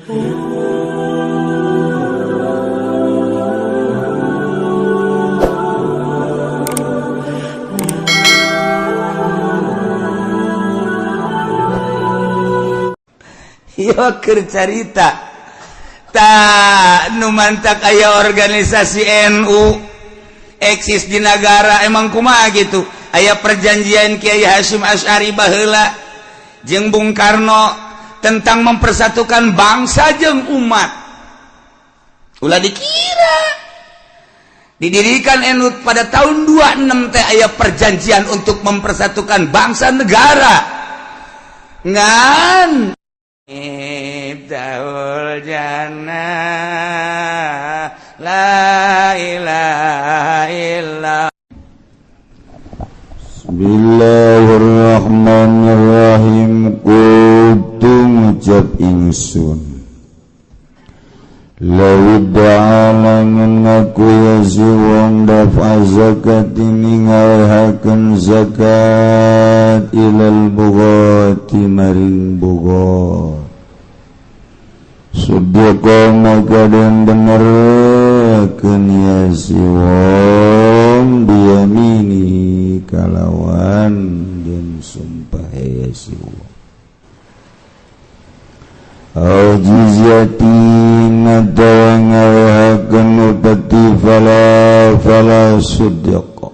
Yo keur carita tak nu mantak aya organisasi NU eksis di negara emang kumaha gitu. Aya perjanjian Kiai Hasyim Asy'ari baheula jeung Bung Karno tentang mempersatukan bangsa jeung umat. Ulah dikira didirikan NU pada tahun 26 teh aya perjanjian untuk mempersatukan bangsa negara. Ngan Miftahul jannah la ilaha illa. Bismillahirrahmanirrahim. Kudu ngucap ingsun lawidda'a ngaku ya si wong dafa zakat ninggalhakeun zakat ilal bughati maring bughat sudaka maka den bener keun ya si wong biyamini kalawan den sumpah ya si wong au jizyatin atawa ngawehakeun upeti fala sudaka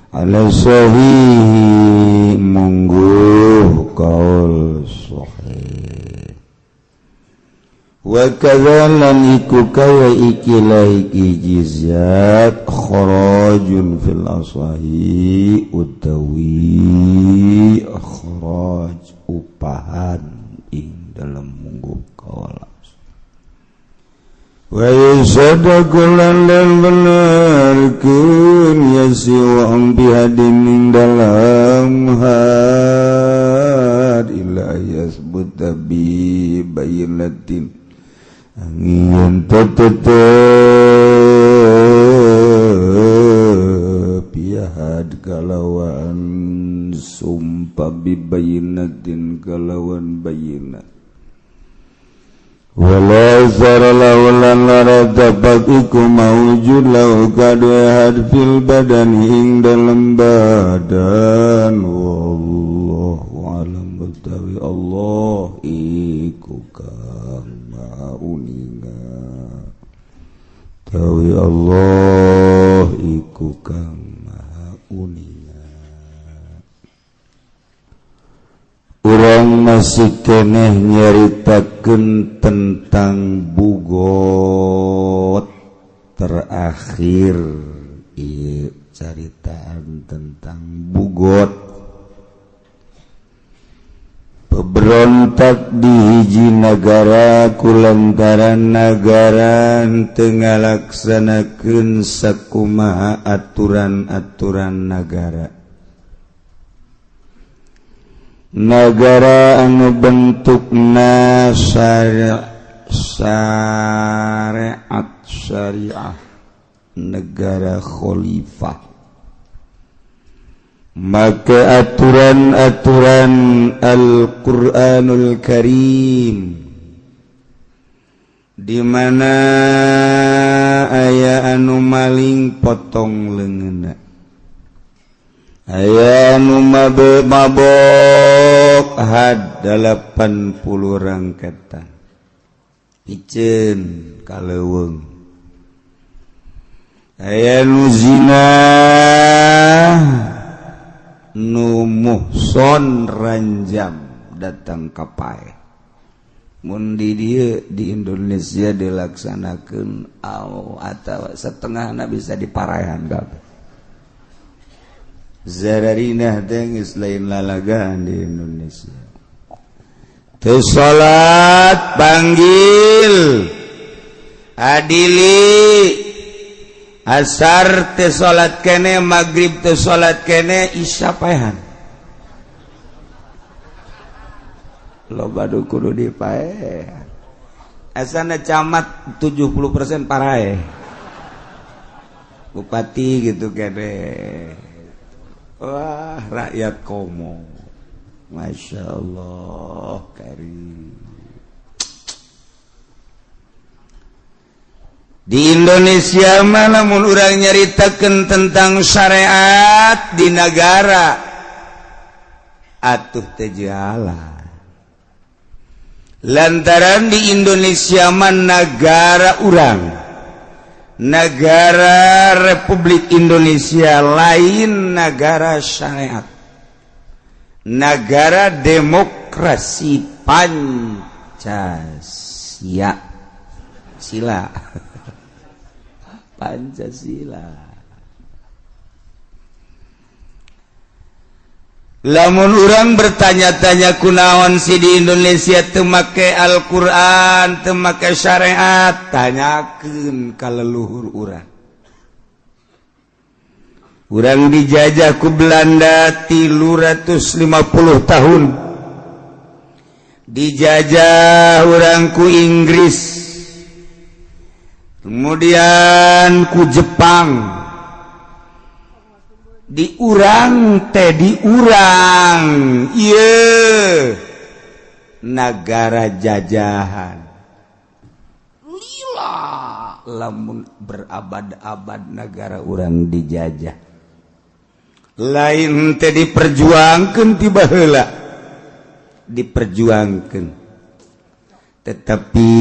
ala sahihi mungguh kaul sahih. Wa kadzalan iku kaya ikilah iki jizyat kharajun fil asahi utawi kharaj upahan ing dalam mungguh kawalas. Wa yusadaqu lan benerkeun ya si wong bihadin ing dalam had illa yasbuta bi bayinatin angin tetep pihad kalawan sumpah bibayinatin kalawan bayinat wala zara laulan lara dapat iku mawujud lau kadue had fil badan ing dalem badan. Wallahu alam betawi Allah iku kang maha uninga tawi Allah iku kang maha uninga. Urang masih keneh nyaritakeun tentang bugot terakhir. Ieu caritaan tentang bugot berontak di hiji nagara kulantaran nagara teu ngalaksanakeun sakumaha aturan-aturan nagara. Nagara anu bentukna syariat syariah negara khalifah, maka aturan-aturan Al-Qur'anul Karim di mana aya anu maling potong leungeunna, aya anu mabok had 80 rangketan piceun ka leuweung, aya nu zina nu muhson ranjam datang ka paeh. Mun di dieu di Indonesia dilaksanakeun aw atawa setengahna bisa diparaehan kabeh. Zararinah teh geus lain lalagaan di Indonesia. Teu salat panggil adili, asar teu salat kene, magrib teu salat kene, isya paehan. Loba nu kudu dipaehan. Asana camat 70% paraeh. Bupati gitu kene. Wah, rakyat komo. Masya Allah, karim. Di Indonesia mah lamun urang nyaritakeun tentang syariat di negara atuh teu jalan. Lantaran di Indonesia mah negara urang, negara Republik Indonesia, lain negara syariat, negara demokrasi Pancasila sila Pancasila. Lamun urang bertanya-tanya kunaon si di Indonesia teu make Al-Qur'an, teu make syariat, tanyakeun ka leluhur urang. Urang dijajah ku Belanda 350 tahun. Dijajah urang ku Inggris, kemudian ku Jepang. Diurang teh diurang ieu negara jajahan lila lamun berabad-abad negara urang dijajah lain teh diperjuangkeun ti baheula diperjuangkeun, tetapi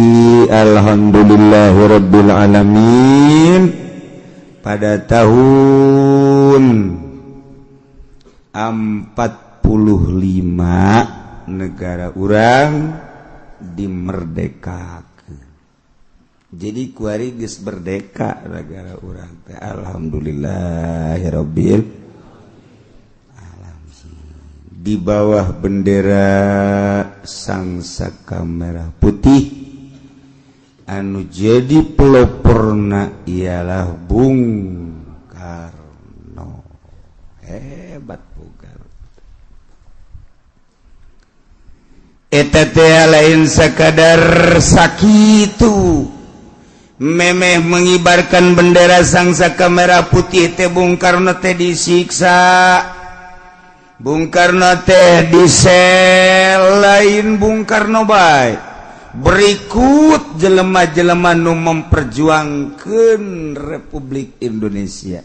alhamdulillahirabbil alamin pada tahun 45 negara urang dimerdekakan. Jadi kuari geus merdeka negara urang teh, alhamdulillahirabbil alamin. Di bawah bendera Sang Saka Merah Putih anu jadi peloporna ialah Bung Karno. Hebat Bung Karno. Eta teh lain sakadar sakitu memeh mengibarkan bendera Sang Saka Merah Putih teh Bung Karno teh disiksa, Bung Karno teh disel, lain Bung Karno bae. Berikut jelema-jelema nu memperjuangkan Republik Indonesia.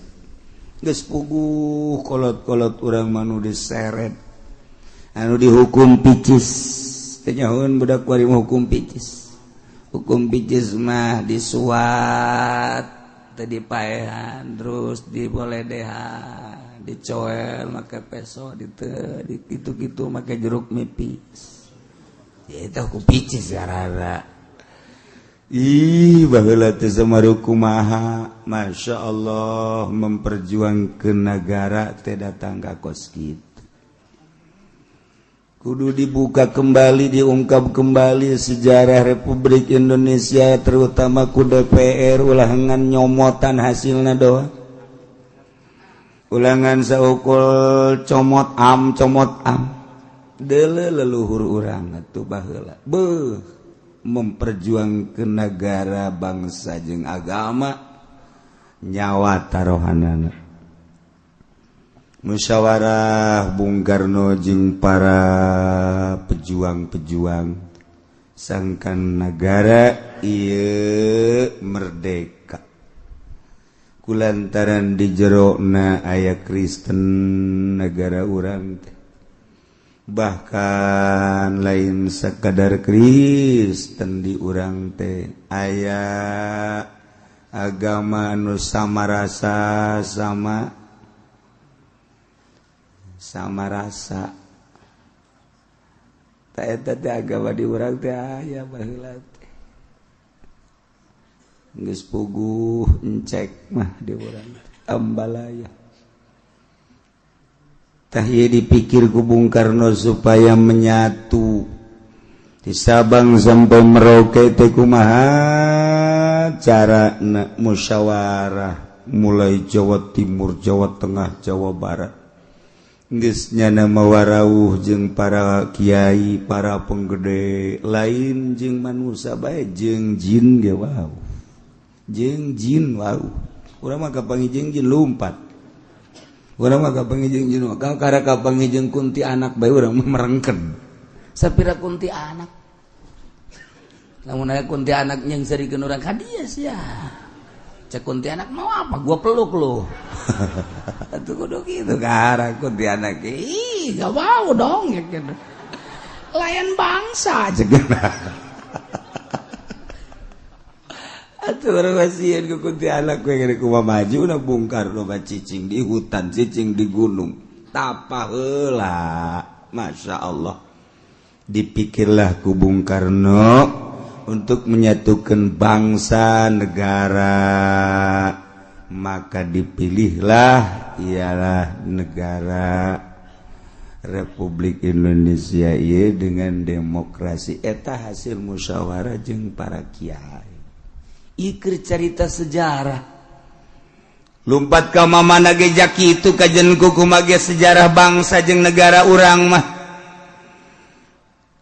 Geus puguh kolot-kolot urang mah nu diseret, anu dihukum picis. Teu nyahoeun budak kuari hukum picis. Hukum picis mah disuat, teu dipaehan, terus diboledehan, dicoel make peso, diteu dikitu-kitu make jeruk nipis. Itu aku picis karena ih baheula teh samaru kumaha, Masya Allah memperjuangkeun negara teh datang ka kos kitu. Kudu dibuka kembali, diungkap kembali sejarah Republik Indonesia, terutama ku DPR ulangan nyomotan hasilna doang. Ulangan saukul comot am comot am. Dele leluhur urang atuh baheula beuh memperjuangkeun negara bangsa jeung agama nyawa tarohanana. Musyawarah Bung Karno jeung para pejuang-pejuang sangkan negara ieu merdeka kulantaran di jerona aya Kristen negara urang teh. Bahkan lain sekadar Kristen di urang teh aya agama anu sama rasa sama sama rasa. Ta eta teh agama di urang teh aya baheula teh. Geus puguh encek mah di urang ambalaya. Tah ieu dipikir ku Bung Karno supaya menyatu di Sabang sampai Merauke teh kumaha cara musyawarah mulai Jawa Timur, Jawa Tengah, Jawa Barat. Geus nyana mawarawuh jeung para kiai, para penggede lain jeung manusia bae jeung jin ge wau. Jeung jin wau. Urang mah kapanggih jeung jin lumpat. Urang mah kapanggih jeung jin kakara kapanggih jeung kunti anak bae urang mah merengken. Sapira kunti anak. Lamun aya kunti anak nyeungseurikeun urang ka dieu sia. Cek kuntianak mau apa? Gua peluk lu. Tuh kudu gitu karena kuntianak. Ih, gak mau dong ya gitu. Layan bangsa cek. Atuh kasihan ku kuntianak gue ngene kumaha maju na Bung Karno mah cicing di hutan, cicing di gunung. Tapa heula. Masya Allah. Dipikirlah ku Bung Karno untuk menyatukan bangsa negara, maka dipilihlah ialah negara Republik Indonesia ieu dengan demokrasi. Eta hasil musyawarah jeung para kiai. Ieu carita sejarah. Lumpat ka mamana ge kitu kajen kumaha ge sejarah bangsa jeung negara urang mah.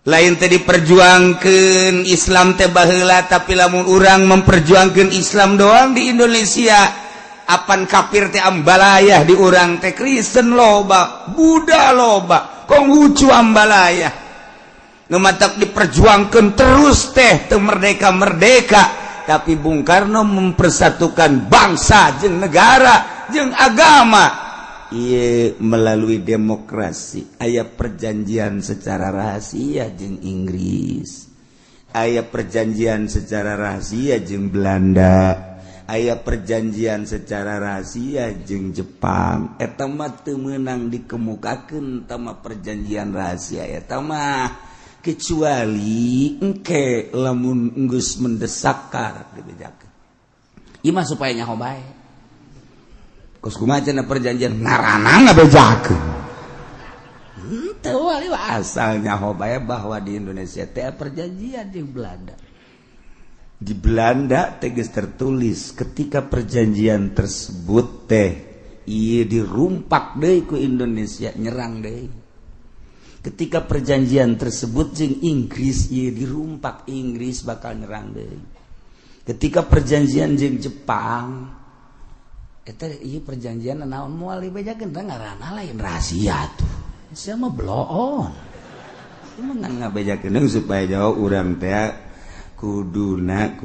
Lain teh diperjuangkeun Islam teh baheula, tapi lamun urang memperjuangkeun Islam doang di Indonesia, apan kafir teh ambalayah di urang teh, Kristen loba, Buddha loba, Konghucu ambalayah. Nu matak diperjuangkeun terus teh teu merdeka-merdeka, tapi Bung Karno mempersatukan bangsa jeung negara jeung agama. Ieu melalui demokrasi. Aya perjanjian secara rahasia jeung Inggris, aya perjanjian secara rahasia jeung Belanda, aya perjanjian secara rahasia jeung Jepang. Eta mah teu meunang dikemukakeun tama perjanjian rahasia eta mah, kecuali engke lamun geus mendesak karek dibejakeun. Ieu mah supaya nyaho bae. Kos kumaha cenah perjanjian ngaranna ngabejakeun. Henteu wali asal nyaho bae bahwa di Indonesia teh perjanjian jeung Belanda. Di Belanda teh geus tertulis ketika perjanjian tersebut teh ieu dirumpak deui ku Indonesia, nyerang deui. Ketika perjanjian tersebut jeung Inggris ieu dirumpak, Inggris bakal nyerang deui. Ketika perjanjian jeung Jepang eta ieu perjanjian naon moal dibejakeun teh ngaranna lain rahasia tuh. Sia mah bloon. Ieu mah ngabejakeun supaya jauh urang teh kuduna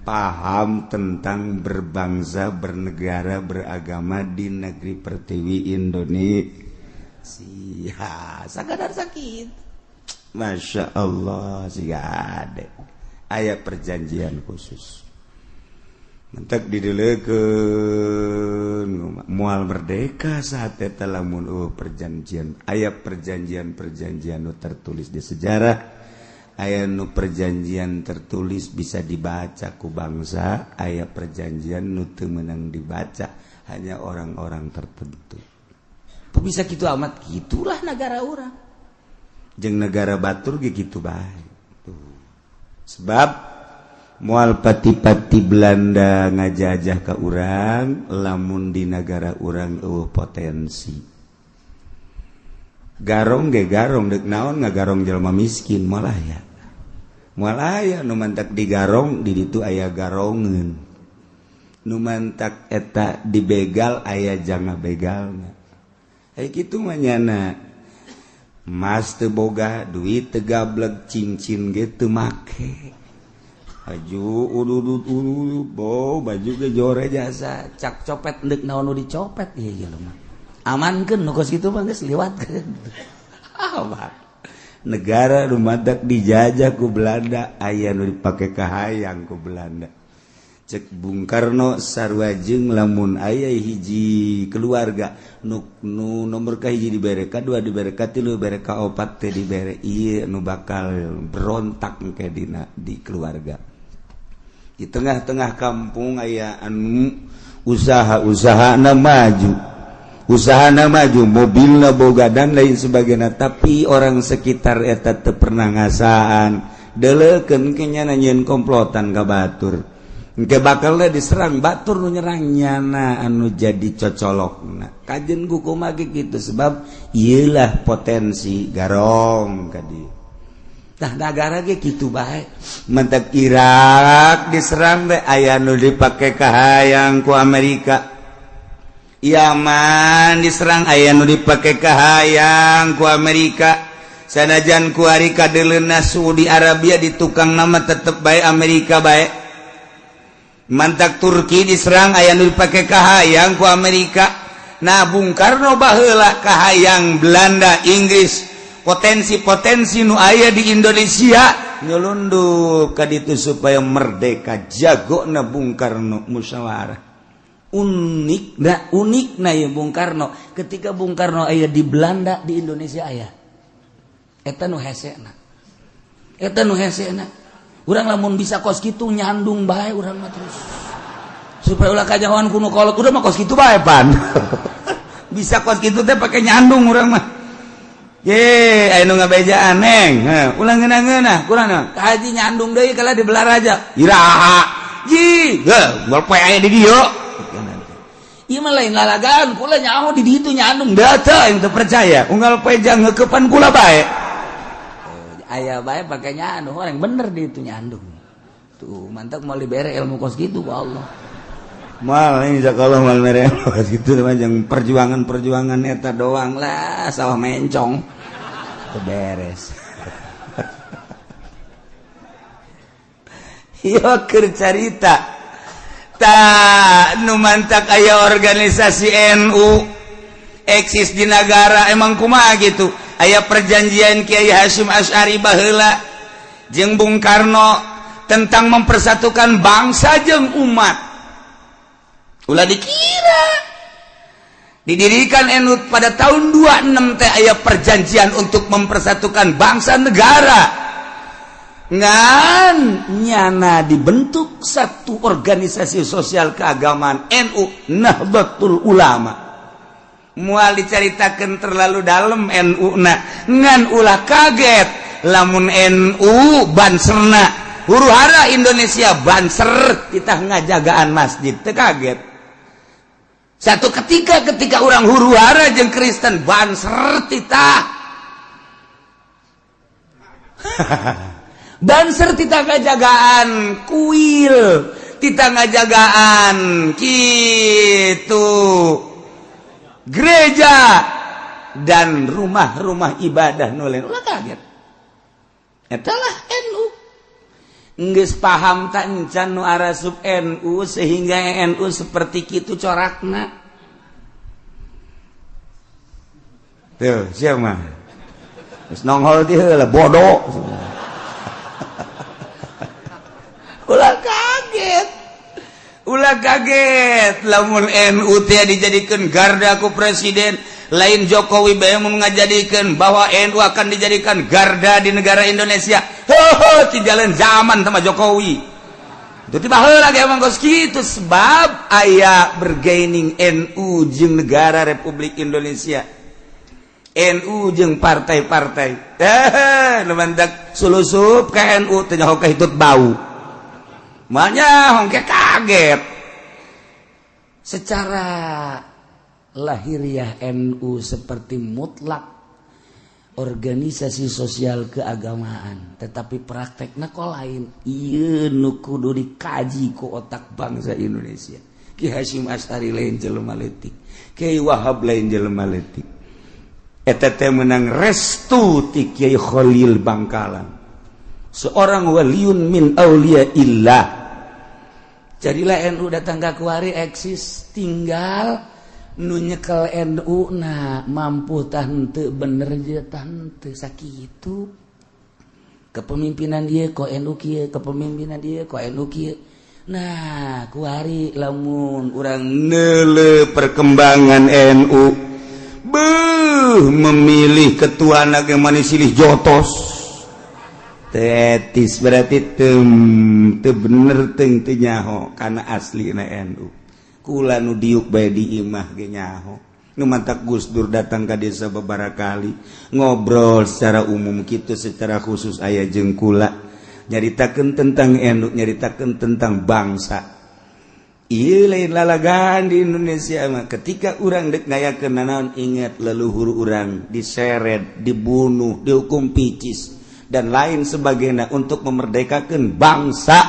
paham tentang berbangsa, bernegara, beragama di negeri pertiwi Indonesia. Sakadar sakit. Masya Allah siga ade. Aya perjanjian khusus. Mentek didelekeun moal merdeka saat eta lamun perjanjian. Aya perjanjian-perjanjian nu tertulis di sejarah, aya nu perjanjian tertulis bisa dibaca ku bangsa, aya perjanjian nu teu meunang dibaca hanya orang-orang tertentu. Bisa kitu amat, gitulah negara urang. Jeung negara batur ge kitu bae. Tuh. Sebab moal pati-pati Belanda ngajajah ka urang lamun di negara urang eueuh potensi. Garong ge garong deuk naon ngagarong jelema miskin moal aya. Moal aya nu mantak digarong di ditu aya garongeun. Nu mantak eta dibegal aya janga begalna. Aya kitu mah nyana. Mas teu boga duit teu gableg cincin ge teu make. Baju ududut ududut bo baju ge jore jasa cak copet deuk naon nu dicopet ieu jelema. Amankeun nu kos kitu mah geus liwatkeun. Ah, negara nu matak dijajah ku Belanda aya nu dipake kahayang ku Belanda. Cek Bung Karno sarua jeung lamun aya hiji keluarga nu nomor ka hiji dibere, ka dua dibere, ka tilu dibere, ka opat teh dibere, ieu nu bakal berontak engke dina di keluarga. Di tengah-tengah kampung aya anu usaha-usahana maju, usahana maju, mobilna boga dan lain sebagainya, tapi orang sekitar eta teu pernah ngasaan, deuleukeun ke nyana nyieun komplotan ka batur. Engke bakalna diserang batur nu nyerang nyana anu jadi cocolokna. Kajen ku kumaha ge kitu sebab ieulah potensi garong ka dieu. Tah nagara ge kitu bae. Mentek Irak diserang teh aya nu dipake kahayang ku Amerika. Yaman diserang aya nu dipake kahayang ku Amerika. Sanajan ku ari kadeuleunna Saudi Arabia di tukang nama tetep bae Amerika bae. Mantak Turki diserang aya nu dipake kahayang ku Amerika. Nah, Bung Karno baheula kahayang Belanda, Inggris, potensi-potensi nu aya di Indonesia nyelundup ka ditu supaya merdeka. Jagona Bung Karno musyawarah. Unik nah, unik nah ya Bung Karno. Ketika Bung Karno aya di Belanda, di Indonesia aya. Eta nu hesena. Eta nu hesena. Urang lamun bisa kos kitu nyandung bae urang mah terus. Supaya ulah kanyahoan ku nu kolot, udah mah kos kitu bae pan. Bisa kos kitu teh pake nyandung urang mah. Ye, aya nu ngabejaan neng. Heuh, ulah ngeunah-ngeunah, kurang naon. Ka haji nyandung deui kalah di Belaraja. Iraha. Ji, heuh, moal poe aya di dieu. Ieu mah lain lalagaan, kula nyaho di ditu nyandung. Da teu aing teu percaya. Unggal poe jang ngeukepan kula bae. Aya bae pake nyandung, orang bener di itu nyandung. Tuh, mantap mau dibere ilmu kos gitu ku Allah. Mal ini kalau mal mere kos gitu mah jeung perjuangan-perjuangan eta doang lah sawah mencong. Teu beres. Ieu keur carita. Ta nu mantak aya organisasi NU eksis di negara emang kumaha gitu. Aya perjanjian Kiai Hasyim Asy'ari baheula jeung Bung Karno tentang mempersatukan bangsa jeung umat. Ulah dikira didirikan NU pada tahun 26 teh aya perjanjian untuk mempersatukan bangsa negara. Ngan nyana dibentuk satu organisasi sosial keagamaan NU Nahdlatul Ulama. Mual dicaritakeun terlalu dalam NU na, ngan ulah kaget lamun NU banserna huru hara Indonesia banser kita ngajagaan masjid teu kaget. Satu ketika ketika orang huru hara jeung Kristen banser titah. Banser titah ngajagaan kuil, titah ngajagaan kitu gereja dan rumah-rumah ibadah nu lain. Ulah kaget. Eta lah NU. Geus paham tak encan nu arasup NU sehingga NU seperti kitu corakna. Tuh, siapa mah? Geus nongol ti heula bodoh. Ulah kaget. Ulah kaget lamun NU teh dijadikeun garda ku presiden, lain Jokowi bae mun ngajadikeun bahwa NU akan dijadikan garda di negara Indonesia. Heuh, ti jalan zaman sama Jokowi. Itu tiba heula ge emang geus kitu sebab aya bergaining NU jeung negara Republik Indonesia. NU jeung partai-partai. Nu mantak sulusup ka NU teh nyaho ka hitut bau. Makanya hongke kaget. Secara lahiriah NU seperti mutlak organisasi sosial keagamaan, tetapi praktekna kok lain. Ieu nu kudu dikaji ku otak bangsa Indonesia. Ki Hasyim Asy'ari lain jelema leutik, Kiai Wahab lain jelema leutik. Eta teh meunang restu ti Kiai Khalil Bangkalan, seorang waliun min auliya illah. Jadilah NU datang ka kuari eksis, tinggal nu nyekel NU na mampu tah henteu bener je tah henteu sakitu. Kepemimpinan ieu kok NU kieu, kepemimpinan ieu kok NU kieu. Nah, kuari lamun urang neuleuh perkembangan NU, beuh memilih ketua na ge mani silih jotos. Tetis berarti teu bener teu nyaho kana aslina NU. Kula nu diuk bae di imah ge nyaho. Nu mantak Gus Dur datang ka desa beberapa kali ngobrol secara umum kitu, secara khusus aya jeung kula nyaritakeun tentang NU, nyaritakeun tentang bangsa. Ieu lain lalagaan di Indonesia mah. Ketika urang deuk ngayakeun nanaon, ingat leluhur urang diseret, dibunuh, dihukum picis dan lain sebagainya untuk memerdekakan bangsa,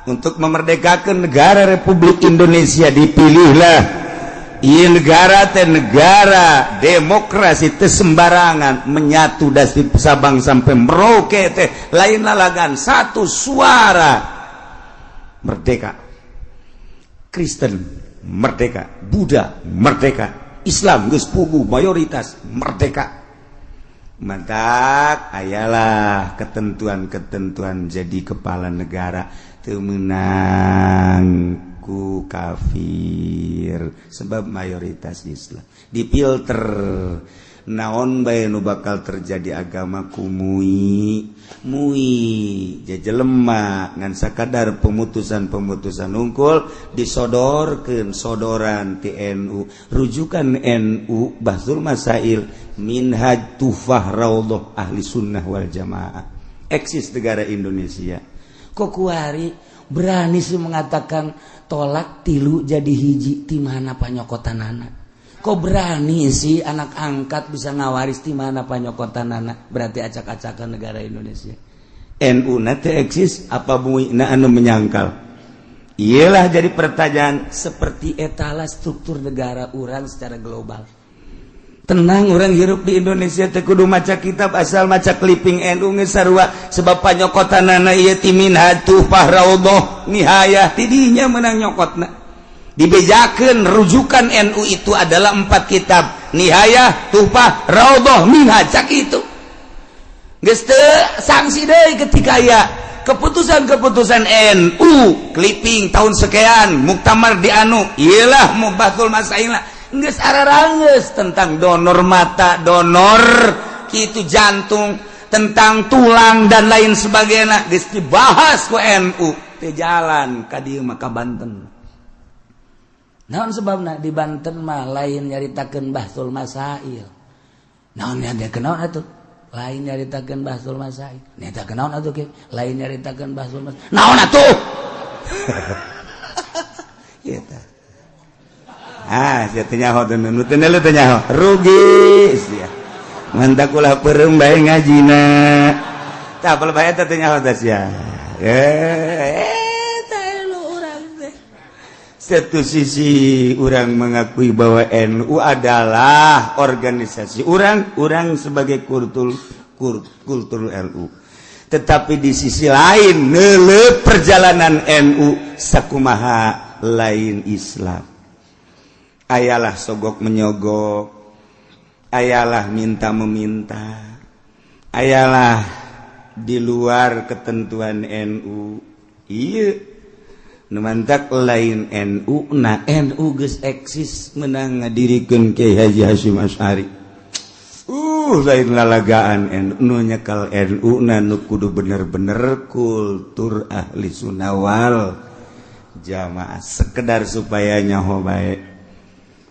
untuk memerdekakan negara Republik Indonesia. Dipilihlah ieu negara teh negara demokrasi teh sembarangan menyatu dari Sabang sampai Merauke teh lain lalagan satu suara merdeka. Kristen merdeka, Buddha merdeka, Islam geus puguh mayoritas merdeka. Mantak ayalah ketentuan-ketentuan jadi kepala negara teu meunang ku kafir sebab mayoritas Islam. Dipilter naon bae nu bakal terjadi agama ku MUI, MUI jejelema ngan sakadar pemutusan-pemutusan unggul disodorkeun sodoran ti NU, rujukan NU Bahtsul Masail, Minhaj, Tuhfah, Raudhah, Ahli Sunnah wal Jamaah eksis negara Indonesia. Kok kuari berani sih mengatakan tolak tilu jadi hiji, ti mana panyokotanana? Kok berani sih anak angkat bisa ngawaris, di mana panyokotanana? Berarti acak-acakan negara Indonesia. NU na teh eksis apa MUI na anu menyangkal? Iyalah jadi pertanyaan. Seperti etalah struktur negara urang secara global. Tenang, urang hirup di Indonesia teh kudu maca kitab, asal maca clipping NU geus sarua, sebab panyokotanana ieu ti Minhaj, Tuhfah, Raudhah, Nihayah, tidinya menang nyokotna. Dibejakeun rujukan NU itu adalah empat kitab, Nihayah, Tuhfah, Raudhah, Minhaj, cak itu geus teu sanksi deui ketika aya keputusan-keputusan NU clipping tahun sekian muktamar di anu iyalah Bahtsul Masail geus ararangeus tentang donor mata, donor kitu jantung, tentang tulang dan lain sebagainya geus dibahas ku NU teu jalan ka dieu mah ka Banten. Naon sebabna di Banten mah lain nyaritakeun Bahtsul Masail? Naon yang dia kenaon atuh? Lain nyaritakeun Bahtsul Masail. Nyaritakeun naon atuh ke? Lain nyaritakeun Bahtsul Masail. Naon atuh? Ieu tah. Ah, sia teu nyaho teh nu teu teu nyaho. Rugi sia. Mantak ulah peureum bae ngajina. Tah apal bae teh teu nyaho teh sia. Eh, teh lu urang teh. Satu sisi orang mengakui bahwa NU adalah organisasi orang, orang sebagai kultur kultur NU. Tetapi di sisi lain neuleuh perjalanan NU sakumaha lain Islam. Ayalah sogok menyogok, ayalah minta meminta, ayalah di luar ketentuan NU. Iya, mantak lain NU na NU geus eksis menang ngadirikeun Kiai Haji Hasyim Asy'ari. Lain lalagaan NU nu nyekel NU na nu kudu bener-bener kultur Ahli Sunnah wal Jamaah sekedar supaya nyaho bae.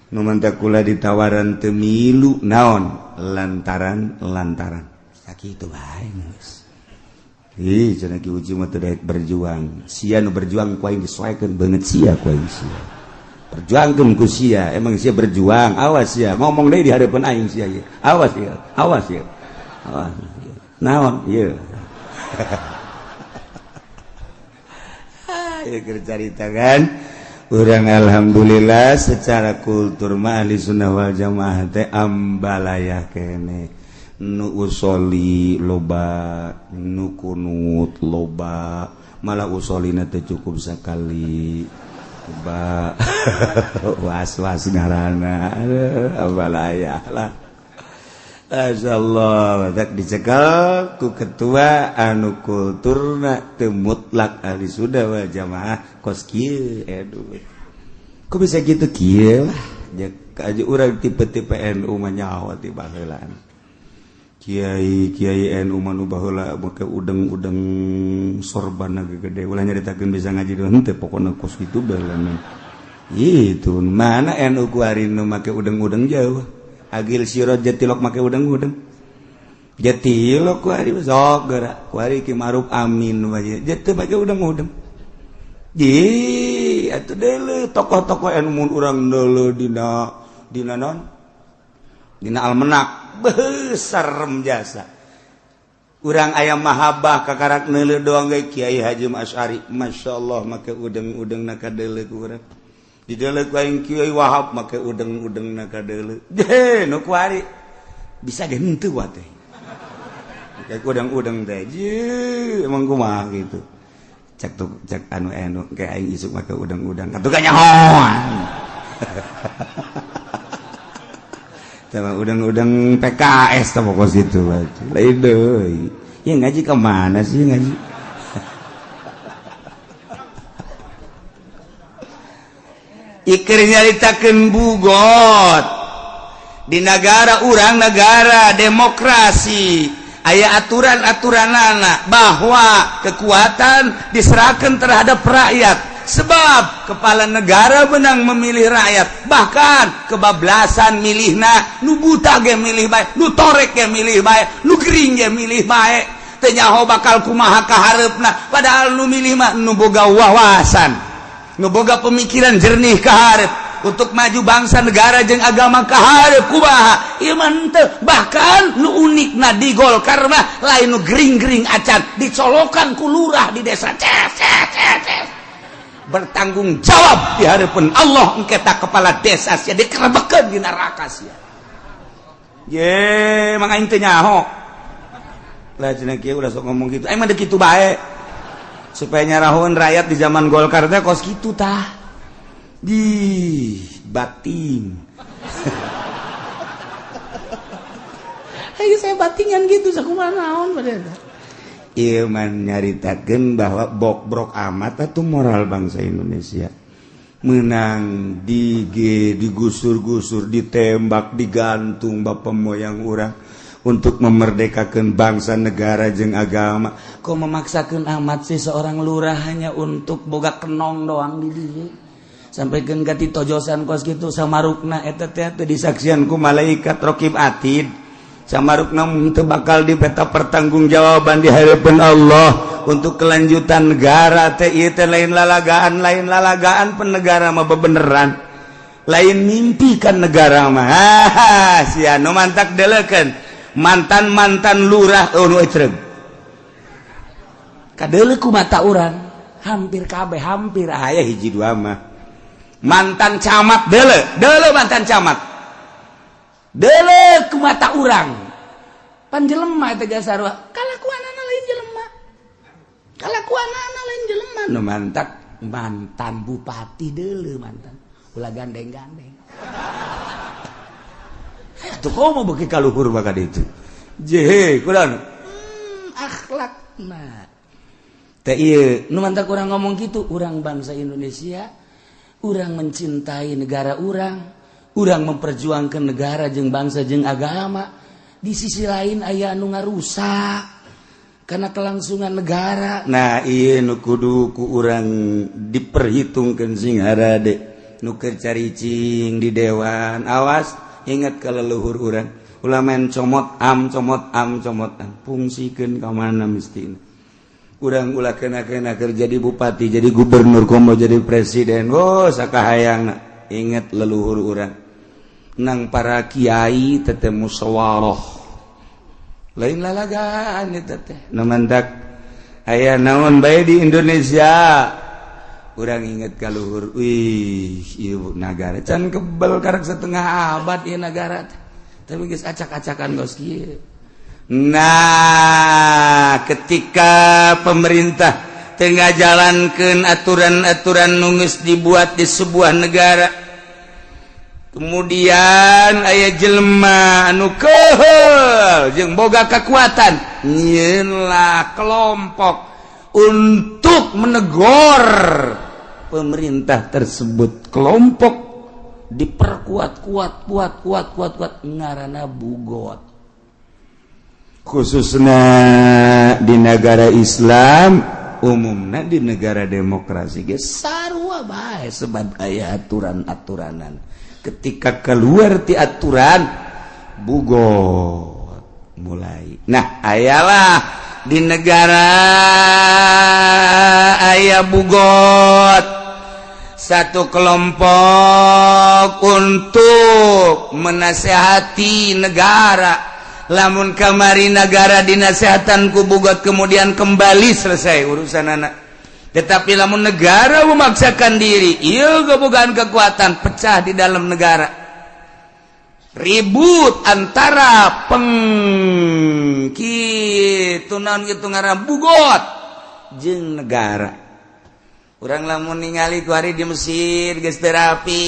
Nu mantak kula ditawaran teu milu naon lantaran lantaran sakitu bae geus. Ih, cenah Ki Uci mah teu daek berjuang. Sia nu berjuang ku aing disoekeun beungeut sia ku aing sia. Perjuangkeun ku sia, emang sia berjuang. Awas sia, ngomong deui di hadapan aing sia ieu. Awas sia, awas sia. Awas. Naon ieu? Ieu keur carita kan. Urang alhamdulillah secara kultur mah Ahli Sunnah wal Jamaah teh ambalaya keneh. Nu usoli loba, nu kunut loba, malah usolina teh cukup sekali ba was-was ngaranna abalaya lah. Masyaallah, tak dicekel ku ketua anu kulturna teu mutlak Ahli Sunnah wal Jamaah kos kieu aduh. Kok bisa gitu kieu lah aja urang tipe-tipe NU mah nyaho ti baheulaan. Kiai Kiai NU mah nu baheula make udeng-udeng sorban gede ulah nyaritakeun bisa ngaji doang teh pokona kos kitu baheula. Itu mana NU ku ari nu make udeng-udeng jauh. Agil Siroj jatilok make udeng-udeng. Jatilok ku ari sok geura ku ari Ki Ma'ruf Amin wae teu make udeng-udeng. Di atuh deuleu tokoh-tokoh NU mun urang deuleu dina dina naon? Dina almenak besar jasa urang ayam mahabbah kakarak neuleuh doang ge Kiai Haji Asy'ari masyaallah make udeng-udeng na kadeuleuh ku urang dideuleuh ku aing Kiai Wahab make udeng-udeng na kadeuleuh je nu kuari bisa ge henteu wa teh make udeng-udeng teh je emang kumaha gitu. Cek tuh cek anu anu kayak aing isuk make udang-udang atuh kanyahoan. Sama udang-udang PKS tah pokos itu. Lain deui. Ya ngaji ke mana sih ngaji? Iker nyaritakeun bugot. Di negara urang negara demokrasi aya aturan-aturanana bahwa kekuatan diserahkan terhadap rakyat. Sebab kepala negara menang memilih rakyat, bahkan kebablasan milihna, nu buta ge milih bae, nu torek ge milih bae, nu gering ge milih bae, teu nyaho bakal kumaha kahareupna, padahal nu milih mah nu boga wawasan, nu boga pemikiran jernih kaharep untuk maju bangsa negara jeung agama kaharep kumaha ieu mah henteu. Bahkan nu unikna di Golkar mah lain nu gering-gering acan dicolokan ku lurah di desa ces ces ces bertanggung jawab di hadapan Allah engke ta kepala desa sia dikerebekeun di neraka sia. Ye mang aing teu nyaho lah cenah kieu ulah sok ngomong kitu aing mah deuk kitu bae supaya nyarahun rakyat di zaman Golkar teh kos kitu tah di bating. Ayo saya batingan gitu sakumaha naon pada eta. Ieu mah nyaritakeun bahwa bokbrok amat atuh moral bangsa Indonesia. Menang digusur-gusur, ditembak, digantung bapak moyang urang untuk memerdekakan bangsa negara jeung agama. Kok memaksakan amat sih seorang lurah hanya untuk boga kenong doang di dieu. Sampaikan ka tojosan kos kitu samarukna eta teh teu disaksian ku malaikat raqib atid. Samarukna teu bakal dipeta pertanggungjawaban di hadapan Allah untuk kelanjutan negara teh ieu teh lain lalagaan penegara mah bebeneran. Lain mimpi kan negara mah. Ha sia nu mantak deleukeun mantan-mantan lurah oh nu ecreug. Kadeuleu ku mata urang hampir kabeh hampir aya hiji dua mah. Mantan camat deuleu, deuleu mantan camat. Deuleu ku mata urang. Pan jelema eta sarua, kalakuanana lain jelema. Kalakuanana lain jelema. Nu mantak mantan bupati deuleu mantan. Ulah gandeng-gandeng. Tuh komo beuki ka luhur bakal ditu. Jehe, kulan. Akhlakna. Teh ieu nu mantak urang ngomong kitu, urang bangsa Indonesia, urang mencintai negara urang, urang memperjuangkan negara jeung bangsa jeung agama. Di sisi lain aya anu ngarusak karena kelangsungan negara. Nah, ieu nu kudu ku urang diperhitungkeun sing harade. Nu keur caricing di dewan, awas ingat ka leluhur urang. Ulah main comot am comot am comot am, fungsikeun ka mana mistina. Urang ulah kena-kena keur jadi bupati, jadi gubernur, komo jadi presiden. Oh, sakahayangna. Ingat leluhur urang. Nang para kiai teteh musyawarah. Lain lalagaan eta teh. Nu mantak aya naon bae di Indonesia. Urang inget ka luhur. Wih, ieu nagara can kebel karek setengah abad ieu nagara teh. Tapi geus acak-acakan geus kieu. Nah, ketika pemerintah tengah jalankan aturan-aturan nu geus dibuat di sebuah negara, kemudian aya jelema anu keheul jeung boga kekuatan, nyieunlah kelompok untuk menegur pemerintah tersebut. Kelompok diperkuat kuat kuat kuat kuat kuat ngaranna bugot. Khususnya di negara Islam, umumnya di negara demokrasi ge sarua bae sebab aya aturan-aturanan. Ketika keluar ti aturan bugot mulai. Nah, ayalah di negara aya bugot satu kelompok untuk menasehati negara. Lamun kamari negara dinasehatan ku bugot kemudian kembali selesai urusan anak. Tetapi lamun negara memaksakan diri, ieu gebogaan kekuatan pecah di dalam negara. Ribut antara peng kitu naon kitu ngaran bugot jeung negara. Urang lamun ningali kuari di Mesir geus teu rapi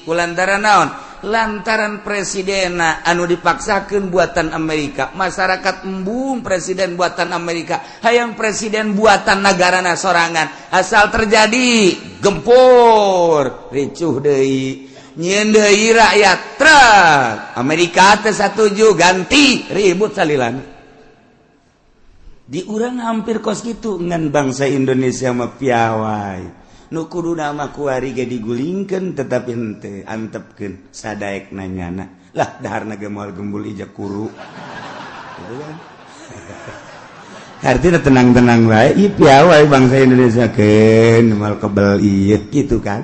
kulantaran naon? Lantaran presidenna anu dipaksakeun buatan Amerika, masyarakat embung presiden buatan Amerika, hayang presiden buatan negarana sorangan. Asal terjadi gempur, ricuh deui, nyieun deui rakyat truk. Amerika teh satuju ganti ribut salilan. Di urang hampir kos kitu ngan bangsa Indonesia mah piawai. Nu kuduna mah kuari ge digulingkeun tetapi henteu antepkeun sadaek nanyana. Lah daharna ge moal gembul ija kuru. Gitu kan? Artinya tenang-tenang bae, ieu piawai bangsa Indonesia keun moal kebel ieu gitu kan.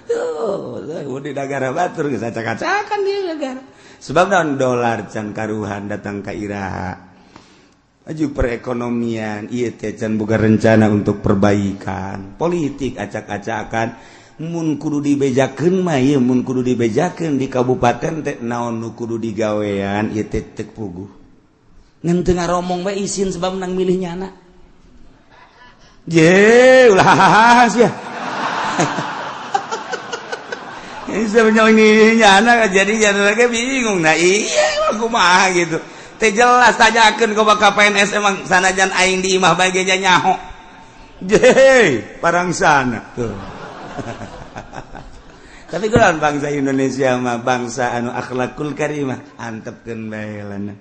Tuh, di negara batur geus acak-acakan di negara. Sebab naon dolar can karuhan datang ka iraha. Maju perekonomian ieu teh can boga rencana untuk perbaikan politik acak-acakan. Mun kudu dibejakeun mah ieu, mun kudu dibejakeun di kabupaten teh naon nu kudu digawean ieu teh teu puguh ngan teu ngaromong bae isin sebab menang milih nyana je ulah sia. Ini sebenarnya ini nyana jadi nyana lagi bingung. Nah iya kumaha gitu teh jelas tanyakeun ka bakal PNS emang sanajan aing di imah bae ge nyaho. Je, parang sana tuh. Tapi kunaon bangsa Indonesia mah bangsa anu akhlakul karimah antepkeun bae lana.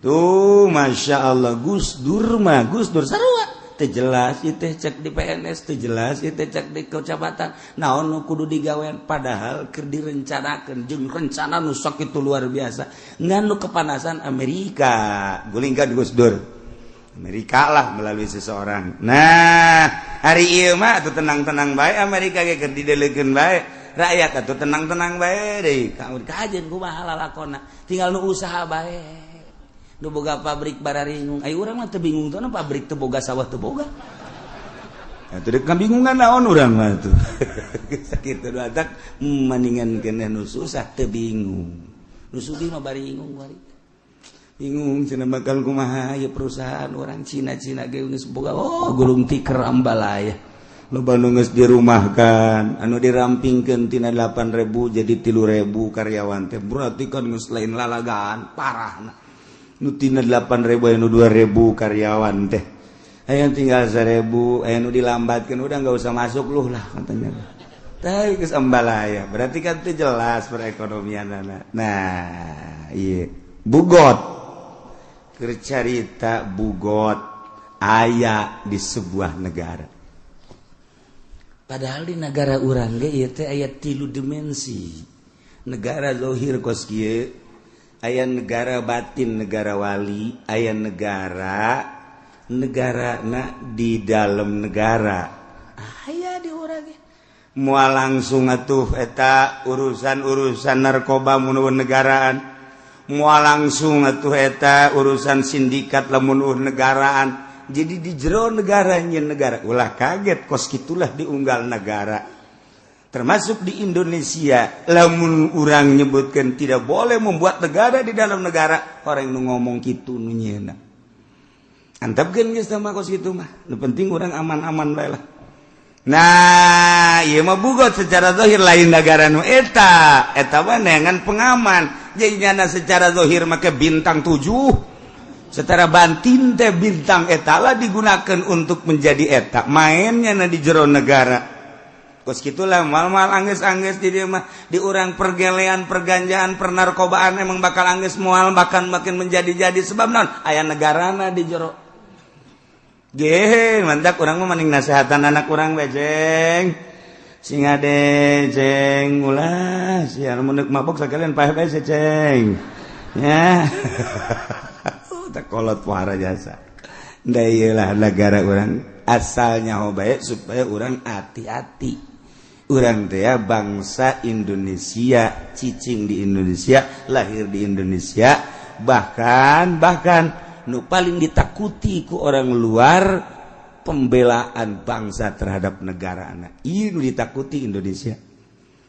Tuh Masya Allah Gus Dur mah Gus Dur sarua teu jelas ieu teh cek di PNS teu jelas ieu teh cek di kecamatan naon nu kudu digawean padahal keur direncanakeun jeung rencana nu sakitu luar biasa ngan nu kepanasan Amerika gulingkan Gus Dur Amerika lah melalui seseorang. Nah hari ieu mah atuh tenang-tenang bae Amerika ge keur didelekeun bae rakyat atuh tenang-tenang bae deui kajeun kumaha lalakonna tinggal nu usaha bae nu boga pabrik bararingung. Ai urang mah teu bingung teu pabrik teu boga sawah teu boga. Atuh deuk kabingungan naon urang mah tuh. Sakitu atak mendingan keneh nu susah teu bingung. Nu sugih mah baringung bari. Bingung cenah bakal kumaha ieu perusahaan orang Cina-Cina ge geus boga oh gulung tiker ambalaya. Loba nu geus dirumahkan, anu dirampingkeun tina 8.000 jadi 3.000 karyawan teh. Berarti kan geus lain lalagaan parahna. Nu tina 8.000 anu 2.000 karyawan teh. Aya tinggal 1.000, aya nu dilambatkeun udah enggak usah masuk luh lah katanya. Tah geus ambalaya. Berarti kan teu jelas perekonomianana. Nah, ieu bugot. Keur carita bugot aya di sebuah negara. Padahal di negara urang ge ieu teh aya 3 dimensi. Negara zahir kos kieu, aya negara batin negara wali, aya negara negara na di dalam negara. Aya di urang ge. Moal langsung atuh eta urusan-urusan narkoba mun negaraan. Moal langsung atuh eta urusan sindikat lamun negaraan. Jadi di jero negara nyeun negara. Ulah kaget kos kitulah diunggal negara. Termasuk di Indonesia, lamun urang nyebutkan tidak boleh membuat negara di dalam negara, orang nu ngomong kitu nu nyeuna. Antepkeun geus mah kos kitu mah. Nu penting urang aman-aman bae lah. Nah, ieu mah bugot secara zahir lain negara nu eta. Eta mah neangan pengaman. Jadi nyana secara zahir make bintang 7. Secara batin teh bintang eta lah digunakan untuk menjadi eta. Mainnya na di jero negara. Kos kitulah mal-mal angges-angges di dieu mah di urang pergelean, perganjaan, pernarkobaan emang bakal angges moal bahkan makin menjadi-jadi sebab naon aya negarana di jero. Ge, mantap urang mah mending nasehatan anak urang bae ceng. Sing ade ceng ulah sia mun deuk mabok sakalian paeh bae ceng. Ya. Tak kolot pohara jasa. Da ieu lah negara urang asalnya ho bae supaya urang hati-hati. Urang teh bangsa Indonesia, cicing di Indonesia, lahir di Indonesia, bahkan nu paling ditakuti ku orang luar pembelaan bangsa terhadap negara anak. Ieu nu ditakuti Indonesia.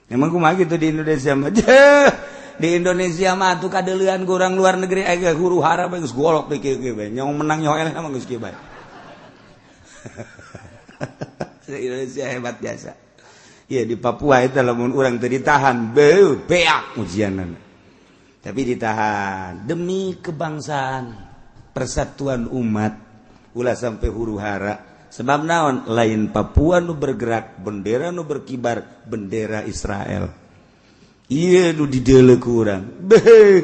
Emang kumaha gitu di Indonesia mah? Di Indonesia mah atuh kadeulean ku urang luar negeri aya huru hara bae geus golok di kieu-kieu bae. Nyong menang nyoh eleh mah geus kieu bae. Indonesia hebat biasa. Ya di Papua itu lamun urang teu ditahan, beuh beak ujianana. Tapi ditahan demi kebangsaan, persatuan umat, ulah sampai huru hara. Sebab naon, lain Papua nu bergerak, bendera nu berkibar bendera Israel. Iya nu dideuleu ku urang. Beuh,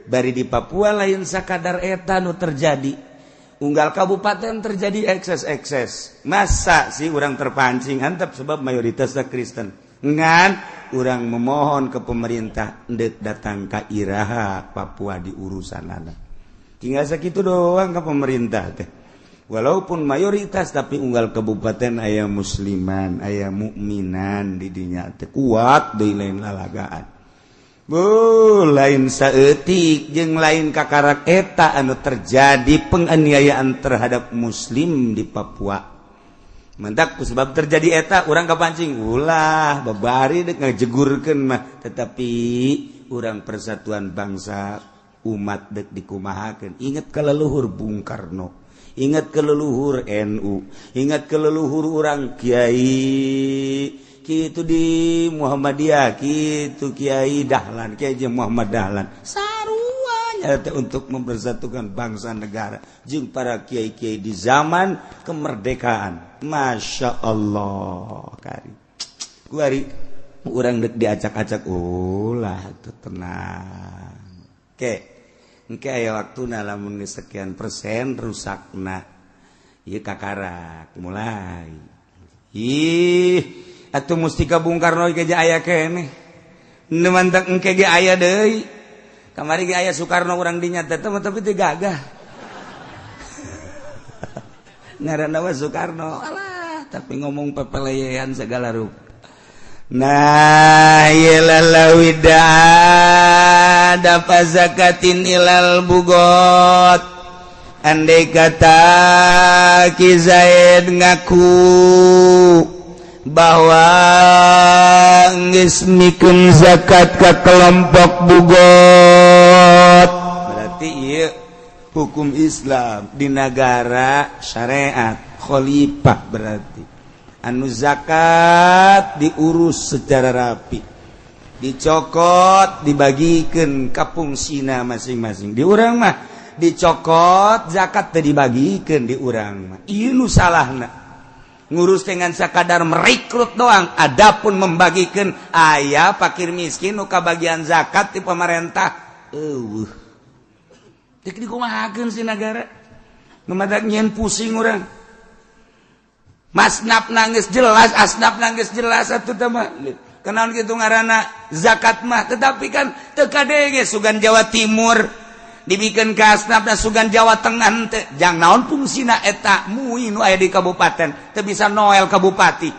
bari di Papua lain sakadar eta nu terjadi. Unggal kabupaten terjadi ekses-ekses. Masa sih orang terpancing antep sebab mayoritasnya Kristen. Ngan orang memohon ke pemerintah ndek datang ka iraha Papua di urusan anak. Tinggal segitu doang ke pemerintah teh. Walaupun mayoritas tapi unggal kabupaten aya musliman, aya mukminan di dinya teh kuat deui lain lalagaan. Bu, lain saeutik jeung lain kakarak eta anu terjadi penganiayaan terhadap muslim di Papua. Mentak sebab terjadi eta urang kapancing ulah babari dek ngajegurkeun mah, tetapi urang persatuan bangsa umat dek dikumahakeun. Ingat ke leluhur Bung Karno, ingat ke leluhur NU, ingat ke leluhur urang kiai kitu di Muhammadiyah, kitu Kiai Dahlan, Kiai Muhammad Dahlan saruanya teh untuk mempersatukan bangsa negara jeung para kiai-kiai di zaman kemerdekaan. Masya Allah kari kuari urang dek diacak-acak ulah tuh tenang. Oke, engke aya waktuna lamun geus sekian persen rusakna ieu kakarak mulai. Ih, atuh mustika Bung Karno ge aya keneh. Nu mantak engke ge aya deui. Kamari ge aya Soekarno urang dinya teh tapi teu gagah. Ngaranna mah Soekarno. Alah, tapi ngomong pepeleyean segala rupa. Nah, ieu lalawida dafa zakatin ilal bugot. Andai kata Ki Zaid ngaku bahwa geus mikeun zakat ka kelompok bugot, berarti ieu hukum Islam di negara syariat khalifah, berarti anu zakat diurus secara rapi, dicokot dibagikan ka fungsina masing-masing. Di urang mah dicokot zakat teu dibagikan di urang mah. Ieu nu salahna. Ngurus dengan sakadar merekrut doang, adapun membagikan aya fakir miskin nu kabagian zakat di pemerintah eueuh. Dek dikumahakeun si negara. Nu matak nyieun pusing urang. Masnaf nangis jelas, asnaf nangis jelas atuh teh mah. Kenaon kitu ngaranna zakat mah, tetapi kan teu kadenge sugan Jawa Timur dibikin ke asnafna sugan Jawa Tengah teh. Jang naon fungsina eta mui nu aya di kabupaten teu bisa noel ka bupati,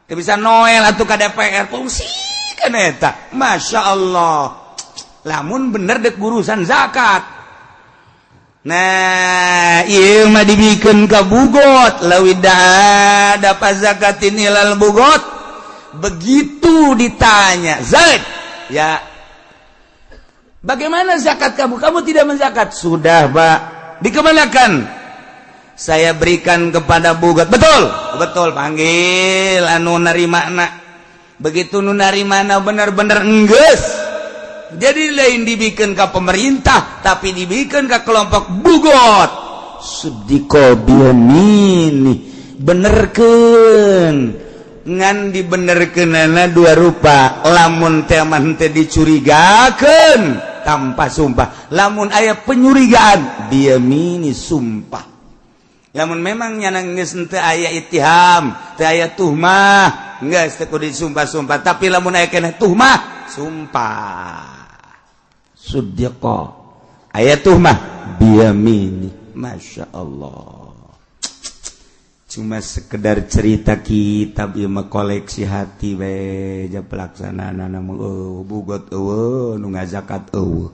teu bisa noel atuh ka DPR, fungsi kan eta. Masya Allah, lamun bener dek urusan zakat. Nah, ieu mah dibikin ka bugot, lawida dapat zakatin ilal bugot. Begitu ditanya, Zaid, ya bagaimana zakat kamu? Kamu tidak menzakat. Sudah, Pak. Dikemanakan? Saya berikan kepada bugot. Betul, betul. Panggil anu narimana. Begitu nu narimana bener-bener enggeus. Jadi lain dibikin ke pemerintah, tapi dibikin ke kelompok bugot. Sudiko biyamini. Benerkeun. Ngan dibenerkeunana dua rupa. Lamun teh mah teh dicurigakeun tanpa sumpah. Lamun aya penyurigaan biyamini sumpah. Lamun memang nyana geus teu aya ittiham, teu aya tuhmah, geus teu kudu disumpah-sumpah. Tapi lamun aya keneh tuhmah, sumpah. Suddiqa aya tuhmah biyamini. Masya Allah. Cuma sekedar cerita kitab ieu mah koleksi hati we ja pelaksanaan mah bugot eueuh nu ngazakat eueuh.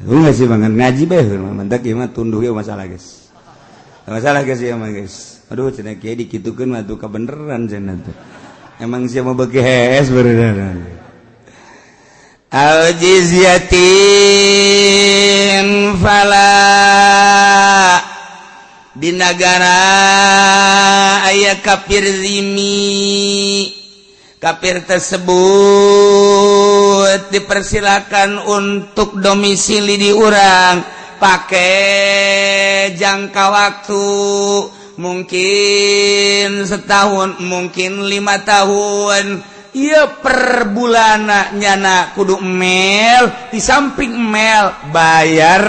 Lu sih banget ngaji bae mantak ieu mah tunduh ieu masalah geus. Masalah geus ieu mah geus. Aduh cenah kieu dikitukeun mah tuh kabeneran cenah tuh. Emang sia mah beuki hees beneran. Al jizyatin fala Di negara aya kafir zimmi, kafir tersebut dipersilakan untuk domisili di urang pakai jangka waktu mungkin setahun, mungkin 5 tahun. Iya, per bulan nyana kudu mel, di samping mel bayar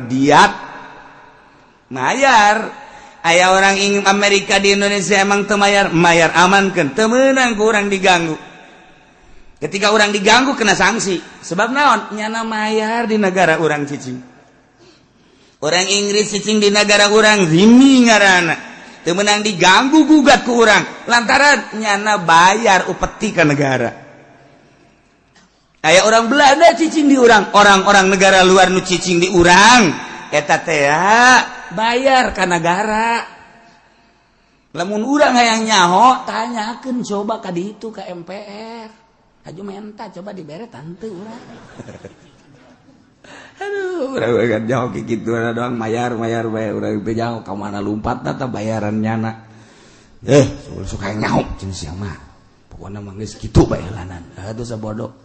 diat, mayar. Aya orang ingin Amerika di Indonesia emang teu mayar, mayar aman kan, teu meunang ku urang diganggu. Ketika orang diganggu kena sanksi. Sebab naon? Nyana mayar di negara urang cicing. Orang Inggris cicing di negara urang, zimmi ngaranna, teu meunang diganggu gugat ku urang lantaran nyana bayar upeti ke negara. Aya orang Belanda cicing di urang, orang-orang negara luar nu cicing di urang eta teh bayar ka negara. Lamun urang hayang nyaho, tanyakeun coba ka ditu, ka MPR, haju menta coba dibere tante urang. Aduh, urang kan jauh kayak gitu doang, mayar mayar bayar. Urang teh jauh ka mana lumpat tah bayaran nyana. Suka nyaho jeung sia mah, pokokna mah geus kitu bae lanan. Atuh sabodo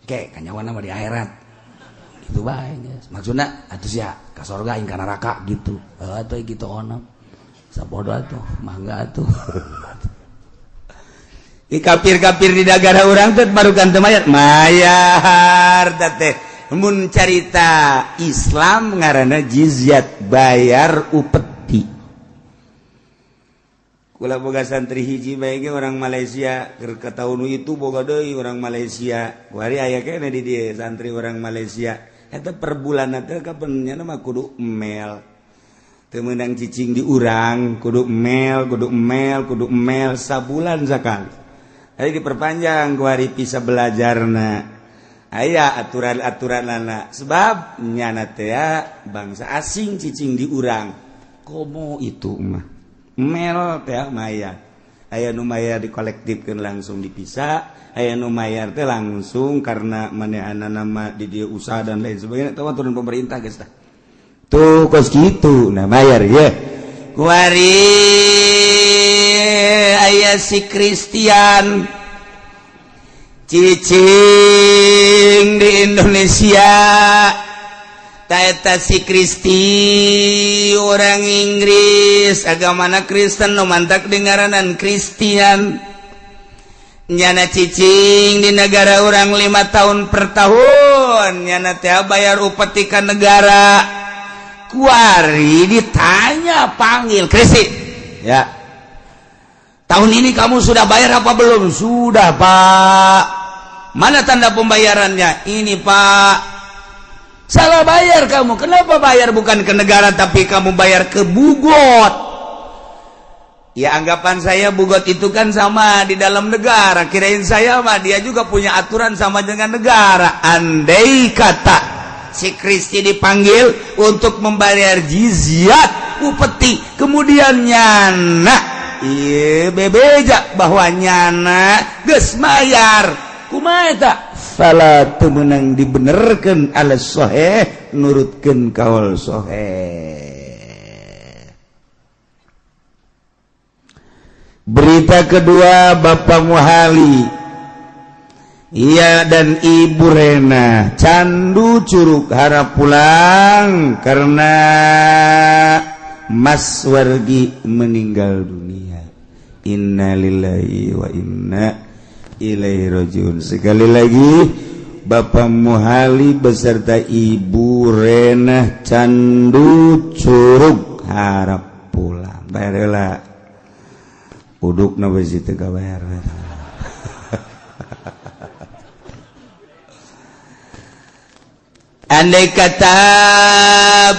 ke kanyawana mah di akhirat gitu bae geus. Maksudna atuh sia ka sorga, aing ka neraka gitu. Atuh gitu onam sabodo atuh, mangga atuh. Di kafir-kafir di negara urang teh baru kan teu mayar, mayar teh. Mun carita Islam ngaranna jizyat, bayar upeti. Kula boga santri hiji bae ge orang Malaysia. Keur ka tahun itu boga deui orang Malaysia. Kuari aya keneh di dieu santri orang Malaysia. Eta per bulan teh kapan nya mah kudu mel. Teu meunang cicing di urang, kudu mel, kudu mel, kudu mel sabulan sakali. Jadi diperpanjang kuari bisa belajarna. Aya aturan-aturan anak sebab nyana teh bangsa asing cicing di urang. Komo itu mah mel teh maya. Aya nu mayar dikolektifkeun langsung dipisah, aya nu mayar teh langsung karena manehna nama di dia usaha dan lain sebagainya, tahu aturan pemerintah geus tah. Tuh kos gitu, nah bayar ya. Kuari aya si Kristian cicing di Indonesia. Taeta si Kristi orang Inggris, agamana Kristen, nu mantak dingaranan Kristian. Nyana cicing di negara orang 5 tahun, per tahun nyana teh bayar upeti ka negara. Kuari ditanya, panggil Kristi ya, "Tahun ini kamu sudah bayar apa belum?" "Sudah, Pak." "Mana tanda pembayarannya?" "Ini, Pak." "Salah bayar kamu. Kenapa bayar bukan ke negara, tapi kamu bayar ke Bugot?" "Ya, anggapan saya Bugot itu kan sama di dalam negara. Kirain saya mah dia juga punya aturan sama dengan negara." Andai kata si Kristi dipanggil untuk membayar jizyat upeti, kemudian nyana iya bebeja bahwa nyana geus mayar, kumaha eta? Fala, teu meunang dibenerkeun ala sahih, nurutkeun kaul sahih. Berita kedua, Bapak Muhali, iya, dan Ibu Rena Candu Curug harap pulang karena Mas Wargi meninggal dunia. Innalillahi wa inna ilaihi rajiun. Sekali lagi, Bapak Muhali beserta Ibu Rena Candu Curug harap pulang. Bayarlah uduk na besi teu kabayar. Andai kata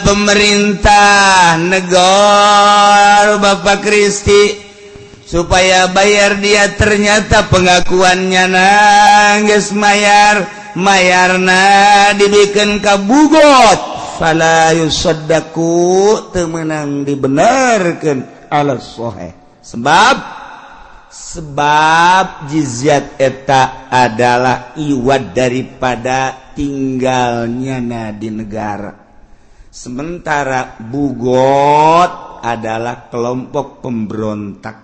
pemerintah negor Bapak Kristi supaya bayar dia, ternyata pengakuannya nangis mayar, mayarna dibikin ka Bugot, fala yusaddaku, teu meunang dibenarkeun ala sahih. Sebab sebab jizyat eta adalah iwad daripada tinggalnya na di negara, sementara Bugot Kelompok adalah kelompok pemberontak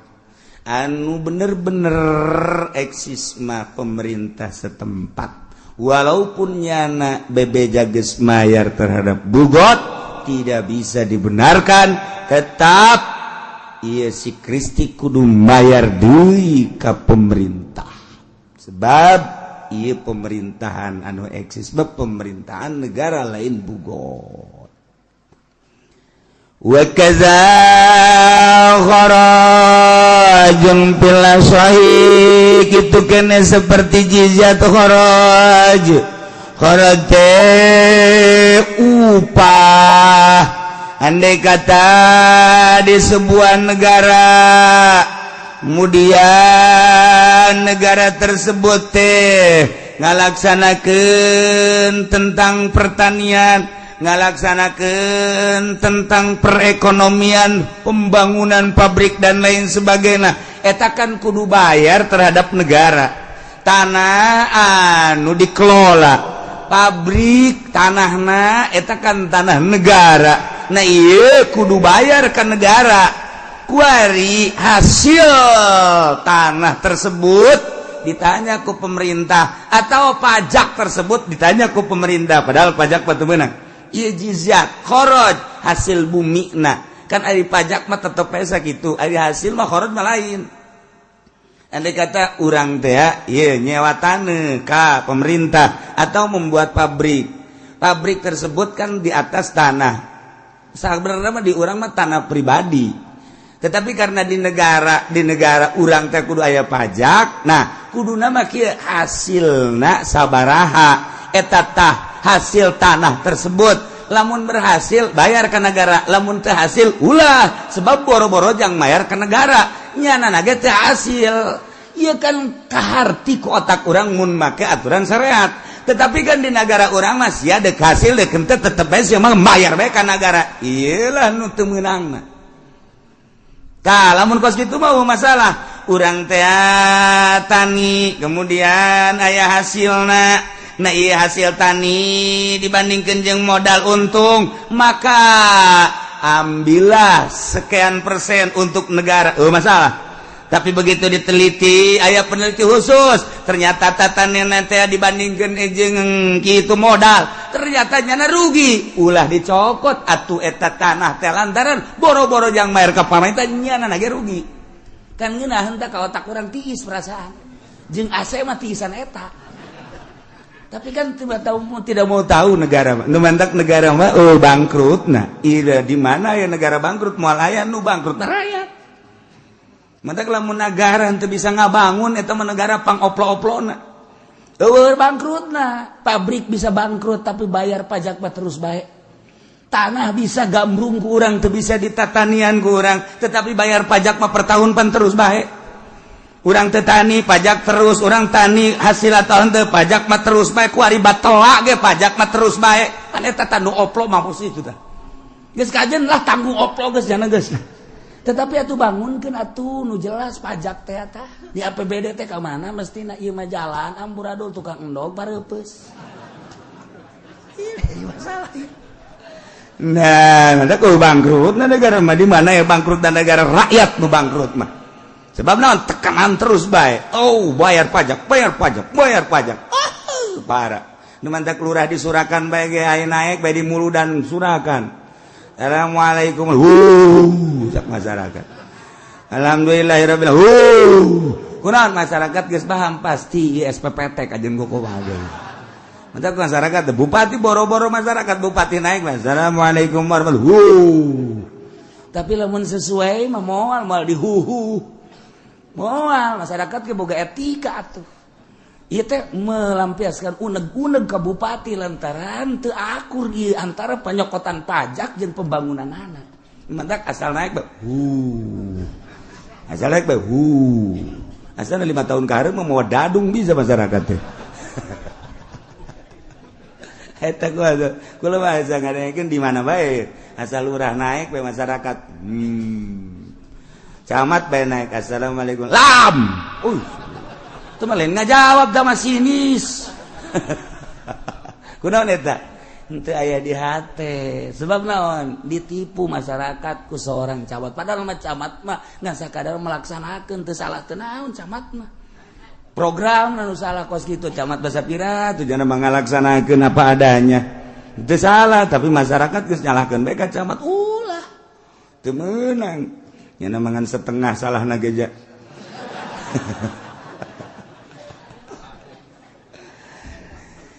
anu bener-bener eksis mah pemerintah setempat. Walaupun nyana bebeja geus mayar terhadap bughot, tidak bisa dibenarkan, tetap iya si Kristi kudu mayar deui ka pemerintah, sebab iya pemerintahan anu eksis, sebab pemerintahan negara lain bughot. Wa kaza kharajun fil sahih, kitu kene seperti jizyah kharaj. Kharaj upah. Andai kata di sebuah negara, kemudian negara tersebut teh ngalaksanakeun tentang pertanian, ngalaksanakeun tentang perekonomian, pembangunan pabrik dan lain sebagainya, eta kan kudu bayar terhadap negara. Tanah anu dikelola pabrik, tanahna eta kan tanah negara. Nah, iya kudu bayar ke negara. Kuari hasil tanah tersebut ditanya ku pemerintah atau pajak tersebut ditanya ku pemerintah, padahal pajak batu menang. Iya, jizyah kharaj hasil bumi. Nah kan ari pajak mah tetep aja gitu, ari hasil mah kharaj mah lain. Andai kata urang teh iya nyewa tanah ka pemerintah atau membuat pabrik, pabrik tersebut kan di atas tanah, sebenarnya mah di urang mah tanah pribadi, tetapi karena di negara urang teh kudu aya pajak. Nah, kuduna mah kieu, hasilna sabaraha eta tah hasil tanah tersebut. Lamun berhasil, bayar ke negara. Lamun teu hasil, ulah, sebab boro-boro jang bayar ke negara, nyana ge teu hasil. Iya kan kaharti ku otak urang mun make aturan syariat. Tetapi kan di negara urang mah sia dek hasil dek henteu, tetep bae sia mah bayar bae ka negara. Iyalah nu teu meunangna. Tah, lamun kos kitu mah masalah. Urang teh tani, kemudian aya hasilna. Nah, iya hasil tani dibandingkan jeung modal untung, maka ambillah sekian persen untuk negara. Oh, masalah. Tapi begitu diteliti, aya peneliti khusus, ternyata tatanian teh dibandingkan jeung kitu modal, ternyata nyana rugi. Ulah dicokot atuh eta tanah teh, lantaran boro-boro jang bayar ka pamarentah, nyana ge rugi. Kan ngeunah henteu ka otak urang? Tiis perasaan. Jeung AC mah tiisan eta. Tapi kan tidak tahu, tidak mau tahu negara mah. Nu mantak negara mah oh bangkrut. Nah, iya di mana ya negara bangkrut? Moal aya nu bangkrut nah rakyat. Mantak lamun negara henteu bisa ngabangun, eta mah negara pang oplo-oplona. Euweuh bangkrutna. Pabrik bisa bangkrut, tapi bayar pajak mah terus bae. Tanah bisa gambrung ku urang, teu bisa ditatanian ku urang, tetapi bayar pajak mah per tahun pan terus bae. Urang tetani pajak terus, urang tani hasil atau henteu pajak mah terus bae. Kuari batelak ge pajak mah terus bae. Kan eta tanu oplo mampus itu tah. Geus kajen lah tanggung oplo geus jana geus. Tetapi atuh bangunkeun atuh nu jelas pajak teh tah. Di APBD teh ka mana mestina? Ieu mah jalan amburadul, tukang endog pareupeus. Iya masalah. Nah, nanti ku bangkrut, nah negara mah di mana ya bangkrut dan negara rakyat nu bangkrut mah. Sebab naon? Tekanan terus bae. Oh, bayar pajak, bayar pajak, bayar pajak. Oh, parah. Nu mantak lurah disurakan bae ge aya naik bae di muludan surakan. Assalamualaikum. Cak masyarakat. Alhamdulillahirabbil alamin. Kunaon masyarakat geus paham pasti SPPT kajen kumaha ge. Mantak masyarakat bupati boro-boro masyarakat bupati naik, assalamualaikum warahmatullahi. Tapi lamun sesuai mah moal moal dihuhu. Moal, masyarakat ge boga etika atuh. Ieu teh melampiaskan uneg-uneg ka bupati lantaran teu akur ieu antara penyokotan pajak jeung pembangunan anak. Mantak asal naik bae. Asal naik bae. Asal 5 tahun ka hareup mah moal dadung bisa masyarakat teh. Eta gua kula bahasa ngadengekeun di mana bae. Asal lurah naik bae masyarakat. Camat bae naik, assalamualaikum. Lam. Itu mah lain ngajawab dah masinis. Kunaon eta? Henteu aya di hate. Sebab naon? Ditipu masyarakat ku seorang camat. Padahal mah camat mah ngan sakadar melaksanakeun, teu salah teu naon camat mah. Program anu salah kos kitu camat basa pira tujuanna mah ngalaksanakeun apa adanya. Teu salah, tapi masyarakat geus nyalahkeun bae ka camat. Ulah. Teu meunang. Nya mangan setengah salahna ge ja.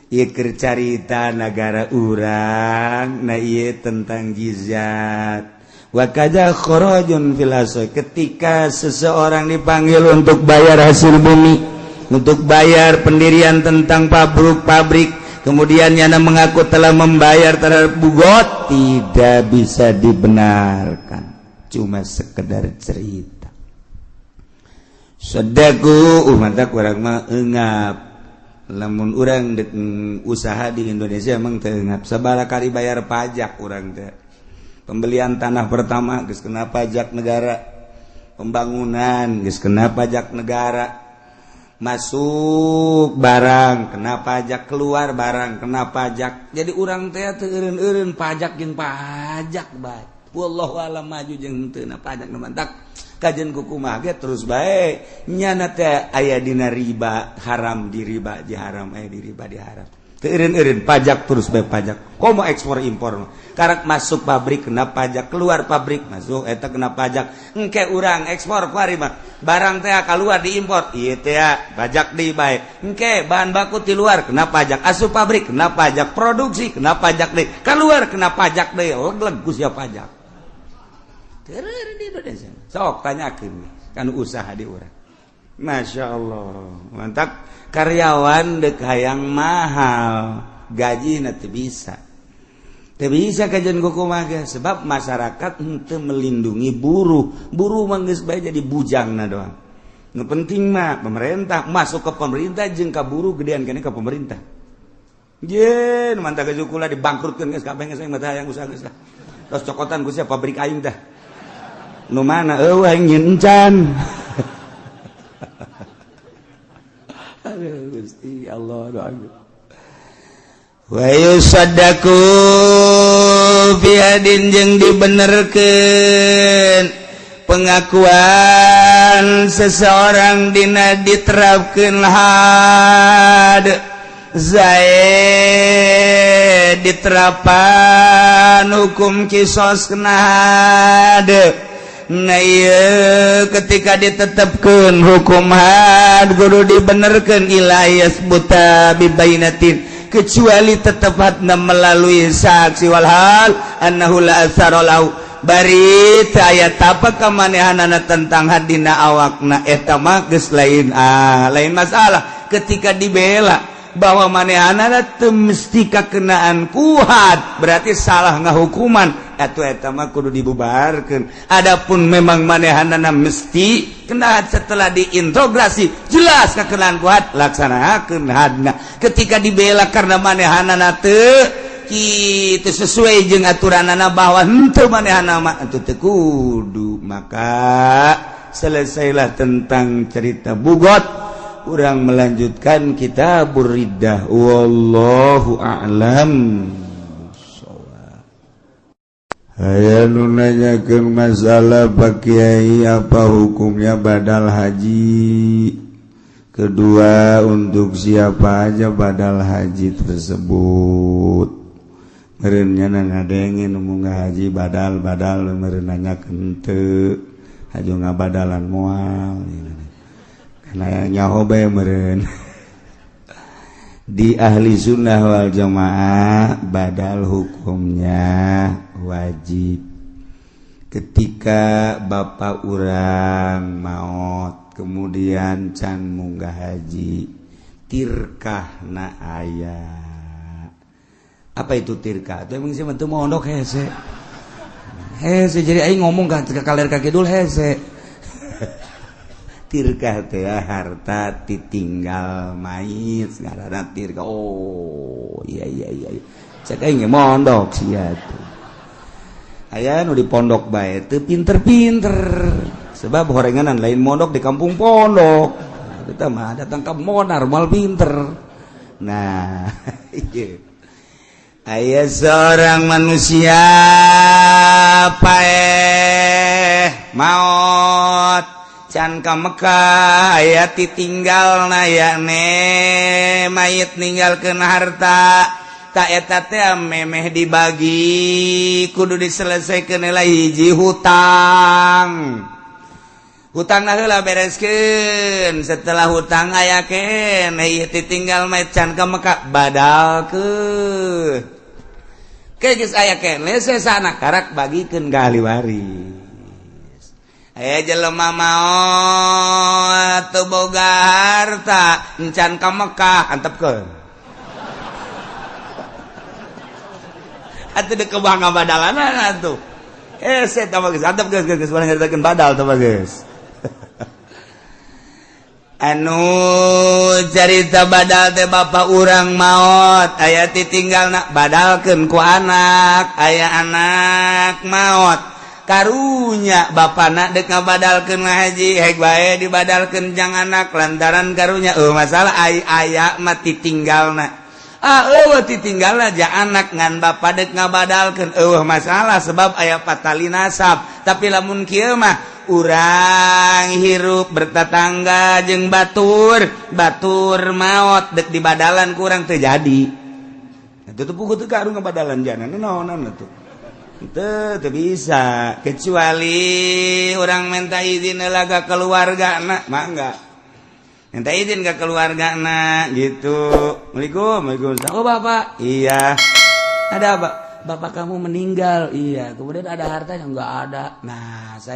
Ieu keur carita nagara urang, nah ieu tentang jizyat. Wa kaza kharajun fil asy, ketika seseorang dipanggil untuk bayar hasil bumi, untuk bayar pendirian tentang pabrik-pabrik, kemudian yana mengaku telah membayar terhadap bugot, tidak bisa dibenarkan, cuma sekedar cerita. Sedaku mantap urang mah engap. Lamun urang dek usaha di Indonesia emang teu engap. Sabaraha kali bayar pajak urang teh. Pembelian tanah pertama geus kena pajak negara, pembangunan geus kena pajak negara, masuk barang kena pajak, keluar barang kena pajak. Jadi urang teh teu eureun-eureun pajak jeung pajak bae. Wallahu alam maju jeung henteu na pajak nu mantak kajen kukumaha ge terus bae nyana teh aya dina riba haram di riba di haram aya di riba di haram. Teu eureun-eureun pajak terus bae pajak. Komo ekspor impor karak masuk pabrik kena pajak, keluar pabrik masuk eta kena pajak. Engke urang ekspor kuari mah barang teh keluar diimpor ieu teh pajak deui bae. Engke bahan baku ti luar kena pajak, asup pabrik kena pajak, produksi kena pajak deui, keluar kena pajak deui, leg-leg ku sia pajak. Teu di Indonesia. Sok tanyakeun kan usaha di urang. Masya Allah, mantap. Karyawan dek hayang mahal gaji na teu bisa. Teu bisa kajian kumaha ge, sebab masyarakat henteu melindungi buruh. Buruh mah geus bae jadi bujangna doang. Nu penting mah pemerintah, masuk ke pemerintah jeung ka buruh gedean keneh ka pemerintah. Ye, nu mantap gaji kula dibangkrutkeun geus kabeh geus mah hayang usaha geus lah. Tos cokotan ku sia pabrik aing teh. Nu mana eueuh aing nyeun encan. Aduh Gusti Allah doa. Wa yusaddaqu fi hadin jeung dibenerkeun pengakuan seseorang dina diterapkeun had zaid diterapan hukum kisos kena had. Nah ieu ketika ditetapkeun hukum had kudu dibenerkeun ila yasbuta bibainatin, kecuali tetep hadna melalui saksi walhal annahu la atsara lahu, bari teu aya tapak kamanehanana tentang hadina awakna eta mah geus lain lain masalah. Ketika dibela bahwa manehanana teu mesti kakenaan kuhat berarti salah ngahukuman atuh eta mah kudu dibubarkeun. Adapun memang manehanana mesti kena had setelah diintegrasi jelas kakenaan kuhat laksanakeun hadna. Ketika dibela karena manehanana teu kitu sesuai jeung aturanana bahwa henteu manehana mah atuh teu kudu. Maka selesailah tentang cerita bugot. Urang melanjutkan kitabur riddah. Wallahu a'lam. Aya nu nanyakeun masalah Pak Kiai apa hukumnya badal haji. Kedua, untuk siapa aja badal haji tersebut. Meureun nya ngadenge nu munggah haji badal-badal meureun nanyakeun teu hajo ngabadalan moal. Karena nyaho bae meureun. Di ahli sunnah wal jamaah badal hukumnya wajib. Ketika bapak urang maot kemudian can munggah haji, tirkahna aya. Apa itu tirkah? Itu emang sih teu mondok hese. Hese jadi aing ngomong ka kaler ka kidul hese. Tirkah teh harta ditinggal mayit ngaranna tirkah. Oh iya iya iya, cek aing mondok sia tuh. Aya nu di pondok bae teu pinter-pinter sebab horenganan lain mondok di kampung pondok. Kita mah datang ke Monar moal pinter. Nah, iya. Aya seorang manusia paeh, maot, can ka Mekah, aya ditinggal na ya ne mayit ninggalkeun harta. Tak eta teh memeh dibagi kudu diselesaikan heula hiji hutang. Hutang heula bereskeun. Setelah hutang aya keneh, ieu ditinggal mayit can ka Mekah, badalkeun. Ke geus aya keneh sesana karak bagikeun ka ahli waris. Aya jelema maot teu boga harta, encan ka Mekah, antepkeun. Atuh dek kebang badalanana atuh. Eh, set geus antep, geus geus geus nyaritakeun badal teh geus. Anu carita badal teh bapak urang maot, aya titinggal nak badalkeun ku anak. Aya anak maot, karunya bapana dek ngabadalkeun haji, hek bae dibadalkeun jang anak lantaran karunya. Oh, masalah ai aya mah titinggalna. Ah, eueuh titinggal aja anak ngan bapak dek ngabadalkeun, eueuh masalah sebab aya patali nasab. Tapi lamun kieu mah urang hirup bertetangga jeung batur, batur maot dek dibadalan kurang terjadi itu tuh, puguh teu karu ngabadalan jana naonan tuh. Itu teu bisa kecuali orang minta izin heula ka keluarga na. Mangga minta izin ke keluarga na gitu. "Assalamualaikum." "Waalaikumsalam." "Oh, bapak." "Iya, ada apa?" "Bapak kamu meninggal." "Iya." "Kemudian ada hartanya?" "Enggak ada." "Nah, saya